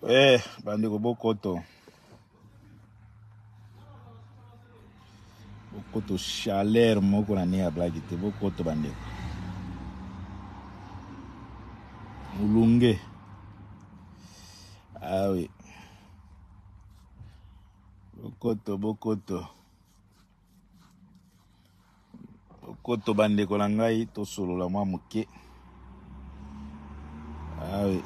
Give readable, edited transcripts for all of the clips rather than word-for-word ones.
Eh, bandeko bokoto. Bokoto chaleur moko na ndenge ya blague te. Bokoto bandeko. Mulunge. Ah oui. Bokoto, bokoto. Bokoto bandeko na ngai tosolola mwa moke. Ah oui.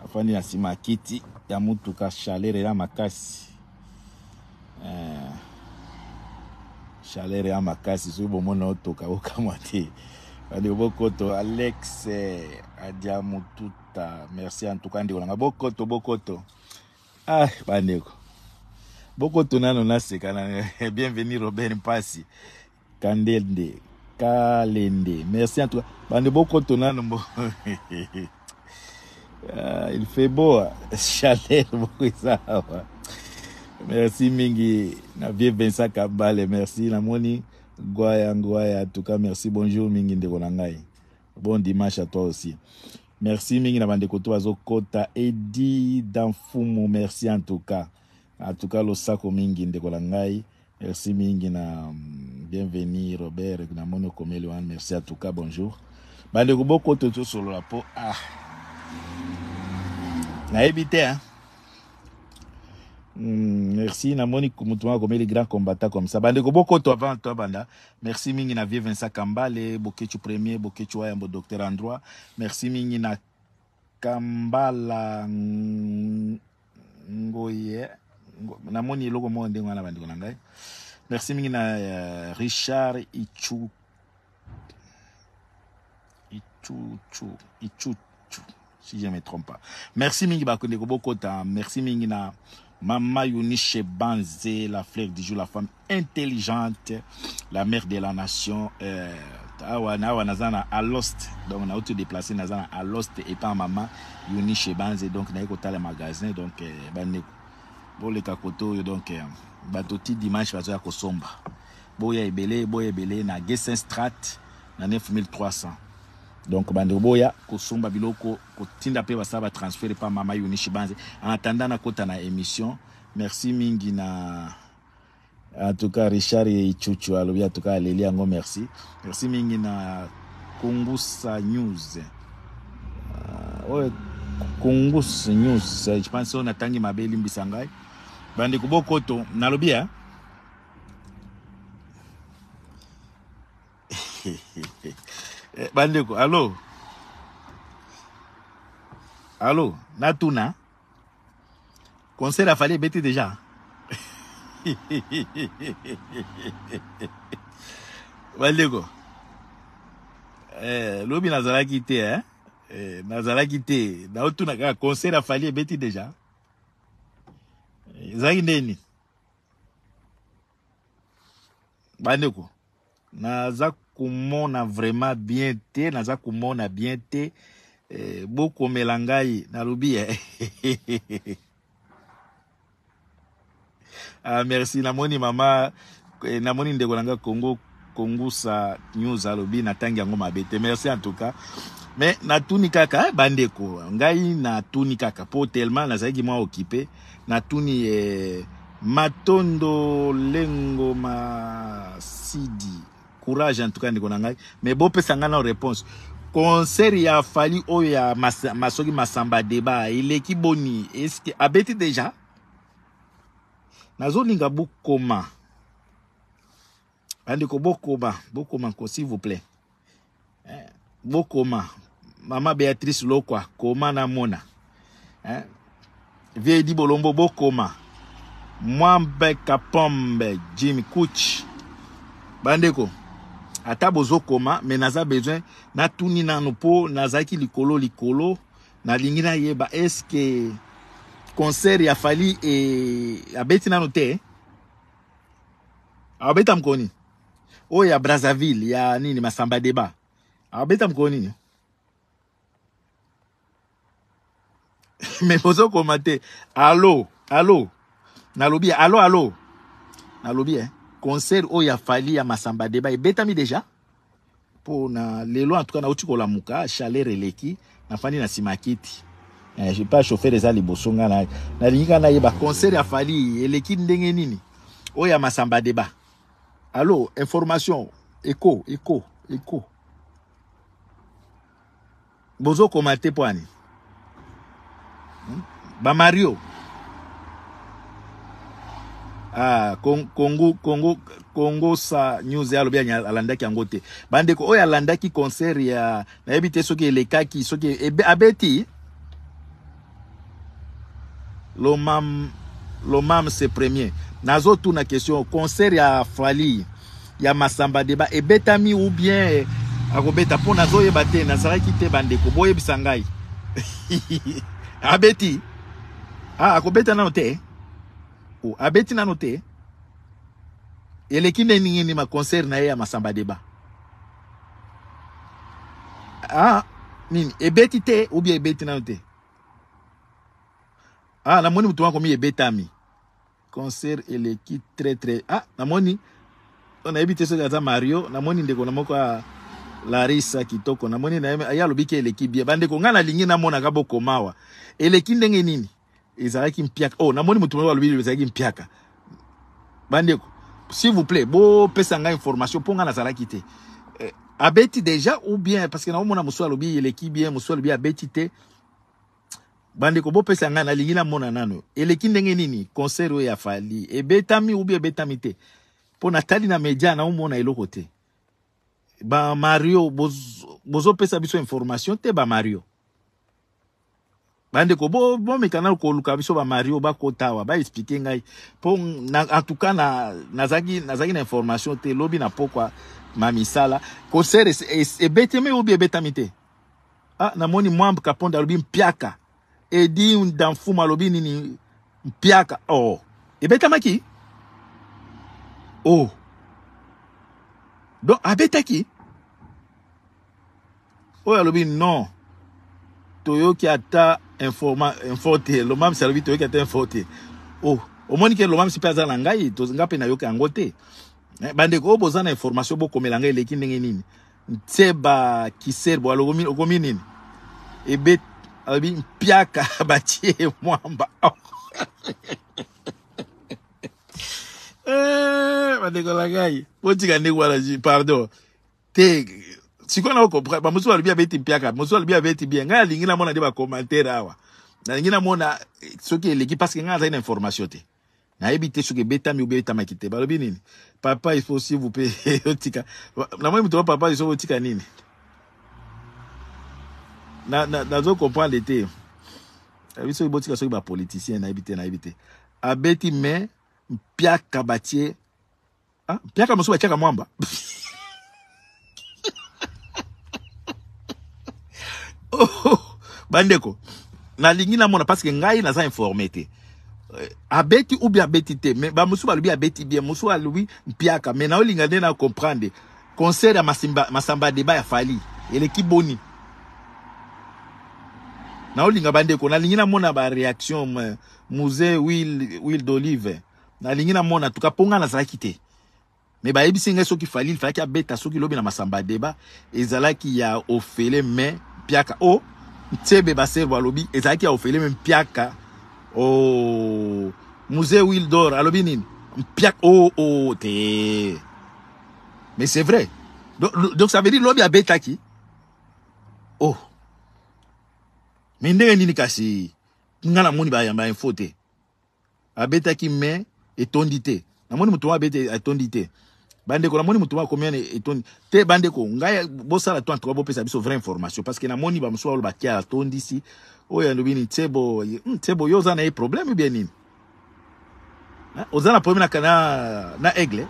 Nafandi na nsima ya kiti ya motuka, chaleur eza makasi. Eh, chaleur ya makasi soki bomoni otoka okamwa te. Bandeko bokoto, Alex eh, Adia Mututa, merci en tout cas ndeko na ngai. Bokoto, bokoto. Ah, bandeko bokoto nano naseka na bienvenue Robert Mpasi Kandende Kalende, merci en tout cas bande bokoto nano mbo ah, il fait beau chaleur moko eza awa. Merci mingi na vieux Vincent Kabale, merci namoni Gwaya Ngwaya, en tout cas merci, bonjour mingi ndeko na ngai, bon dimanche à toi aussi. Merci mingi na bandeko to bazokota Edi Danfumu, merci en tout cas. En tout cas losako mingi ndeko na ngai. Merci mingi na bienvenue Robert na moni okomeli wana, merci en tout cas, bonjour. Bandeko bokoto tosolola po ah nayebi te hein. Merci namoni mutu moko akomeli grand combattant comme ça. Bandeko bokoto avant to banda. Merci mingi na vieux Vincent Kambale, Bokechu premier, Bokechu Wayambo, docteur en droit. Merci mingi na Kambala Ngoye. Namoni eloko moko ndenge wana bandeko na ngai. Merci mingi na Richard Ichu Ichuchu Ichuchu si je ne me trompe pas. Merci mingi bakondeko bokota. Merci mingi na Mama Eunice Banze, la fleur du jour, la femme intelligente, la mère de la nation. Awa na awa naza na Alost, donc na auto déplacer naza na Alost et pas Mama Eunice Banze, donc na kotala magasin, donc bandeko boleka koto oyo, donc bato ti dimanche bazoya kosomba. Boya ebele, boya ebele na Gessin Strat na 9300. Donc bandeko boya kosomba biloko kotinda pe basala ba transfert pa Mama Eunice Banze. En attendant na kota na émission, merci mingi na en tout cas Richard Ichuchu alobi en tout cas aleli yango, merci. Merci mingi na Kongusa News. Oyo Kongusa News, je pense on atangi mabe limbisa ngai. Bandeko bokoto nalobi hein. Bandeko, allo. Allo, natuna. Concert a fallu bêter déjà. Bandeko. Lobi nazalaki te hein. Nazalaki te. Naotuna kaka concert a fallu bêter déjà. Ezalaki ndeni. Bandeko, naza komona vraiment bien te, naza komona bien te. Bokomela ngai nalobi eh. Ah, merci namoni mama namoni ndeko na nga Congo Kongusa News alobi natangi yango mabe te, merci en tout cas. Mais natuni kaka bandeko ngai natuni kaka po tellement nazalaki mwa occupé, natuni Matondo Lengo Masidi, courage en tout cas ndeko na ngai, mais bopesa ngai na réponse. Concert ya Fally oyo ya masoki Masamba débat eleki boni, est-ce que abeti déjà? Nazolinga bokoma bandeko, bokoma, bokoma ko s'il vous plaît. Bokoma mama Béatrice Lokwa, koma na mona. Vieux Edi Bolombo bokoma. Mwambe Kapombe Jimmy Kuch. Bandeko, ata bozokoma mais naza besoin natuni nanu po nazalaki likolo likolo, nalingi nayeba est-ce que concert ya Fally e abeti nanu te? Abeta mokoni oyo ya Brazzaville ya nini Masamba débat, abeta mokoni nini? Mais bozokoma te. Allo, allo, nalobi allo, allo, nalobi concert oyo ya Fally ya Masamba débat ebetami déjà? Po na lelo en tout cas nauti kolamuka, chaleur eleki, nafandi na nsima ya kiti. Eh, pas chauffeur eza liboso nga na nalingi kaka nayeba concert ya Fally eleki ndenge nini oyo ya Masamba Deba. Allo, information eko eko eko bozokoma te mpo ani Ba Mario ah, Congo, Congo, Congo sa news alobi alandaki yango te. Bandeko oyo alandaki concert ya nayebi te soki elekaki soki abeti lomam lomam c'est premier. Nazotuna question concert ya Fally ya Masamba Deba ebetami ou bien akobeta mpo nazoyeba te, nazalaki te. Bandeko boyebisa ngai abeti ah, akobeta nano te oh, abeti nano te eleki nde ndenge nini ma concert na ye ya Masamba Deba ah, nini ebeti te ou bien ebeti nano te ah, namoni moto wakomi ebetami concert eleki très très ah namoni nayebi te soki aza Mario namoni ndeko na moko ya Larissa kitoko namoni na ye alobi ke eleki bien bandeko ngai nalingi namonaka bokomawa eleki ndenge nini ezalaki mpiaka oh namoni moto moko alobi ezalaki mpiaka bandeko s'il vous plaît bopesa ngai information mpo ngai nazalaki te eh, abeti déjà ou bien parce que naomona mosusu alobi eleki bien mosusu alobi abeti te bandeko bopesa ngai nalingi namona nano eleki ndenge nini concert oyo ya Fally ebetami ou bien ebetami te mpo natali na media naomona eloko te ba Mario bozopesa biso information te ba Mario bandeko bomeka nano koluka biso ba Mario bakota awa baexpliquer ngai mpo en tout cas nazalaki nazalaki na information te lobi na pokwa ma misala concert ebetami ou bien ebetami te ah namoni Mwambe Kaponda alobi mpiaka Edi Ndamfuma alobi nini mpiaka oh ebetamaki oh donc abetaki oyo alobi non toyoki ata informa info te lomamisi alobi toyoki ata info te oh omoni ke lomamisi mpe aza na ngai nga mpe nayoki yango te eh, bandeko oyo boza na information bokomela ngai eleki ndenge nini Ntseba Kiserbo alobi okomi nini ebe alobi mpiaka batie mwamba oh. Eh, bandeko na ngai botika ndenge wana pardon te sikoyo na okomprendre bamosusu balobi abeti mpiaka mosusu alobi abeti bien ngai alingi namona nde bacommentaire awa nalingi namona soki eleki parce que ngai azali na information te nayebi te soki ebetami obi ebetamaki te balobi nini papa il faut s'il vous plaît otika namoni moto wa papa il faut otika nini nazo comprendre te nayebi soki botika soki bapoliticien nayebi te nayebi te abeti mais mpiaka batie ah, mpiaka mosusu batiaka mwamba oh, bandeko nalingi namona parce que ngai naza informé te eh, abeti ou bien abeti te mais bamosusu balobi abeti bien mosusu alobi mpiaka mais naolinga nde na comprendre concert ya masimba, masamba deba ya Fally eleki boni naolinga bandeko nalingi namona baréaction musée huile, huile d'olive nalingi namona tuka mpo ngai nazalaki te me bayebisi ngai soki Fally ilfalaki abeta soki lobi na masamba deba ezalaki ya ofele me mpiaka o oh, ntsebe baservo alobi ezalaki ya ofele me mpiaka o oh, musée huile d'or alobi nini mpiaka o oh, oh, te mais c'est vrai donc, donc ça veut dire lobi abetaki oh me ndenge nini kasi nga namoni bayamba info te abetaki me etondi te namoni moto moko abeti etondi te bandeko namoni moto moko akomi wana etondi te bandeko ngai bosala to antuka bopesa biso vraie information parce que namoni bamosusu baloba kia atondisi oyo alobi nini tsebo tsebo yo oza na ye problème bien nini oza na problème na, na, na aigle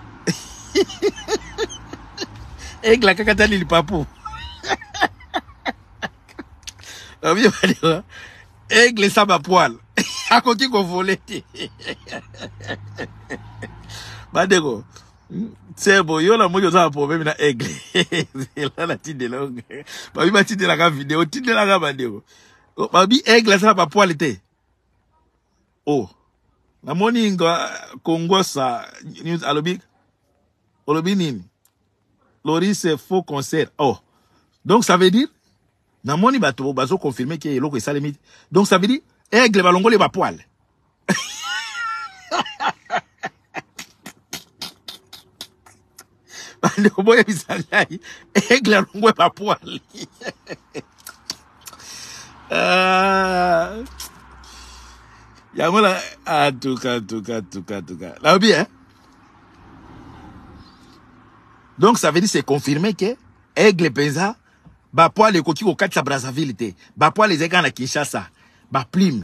aigle akaka tali lipapu aigle sa bapoile akoki kovole te bandeko tsebo yo namoni oza na problème na aigle zela natindela babi batindelaka video tindelaka bandeko babi aigle aza na bapoile te oh namoni nga kongosa news alobi olobi nini Loris faux concert oh donc ça veut dire Namoni bato bazo confirmer ke eloko esalemi. Donc ça veut dire aigle balongoli ba poil. Bandeko boyebisa ngai aigle alongwe ba poil. Yango na en tout cas, en tout cas, en tout cas, en tout cas. Nalobi hein. Donc ça veut dire c'est confirmé que aigle penza ba poil ekoki kokatisa Brazzaville te. Ba poil ezalaki kaka na Kinshasa. Ba plume.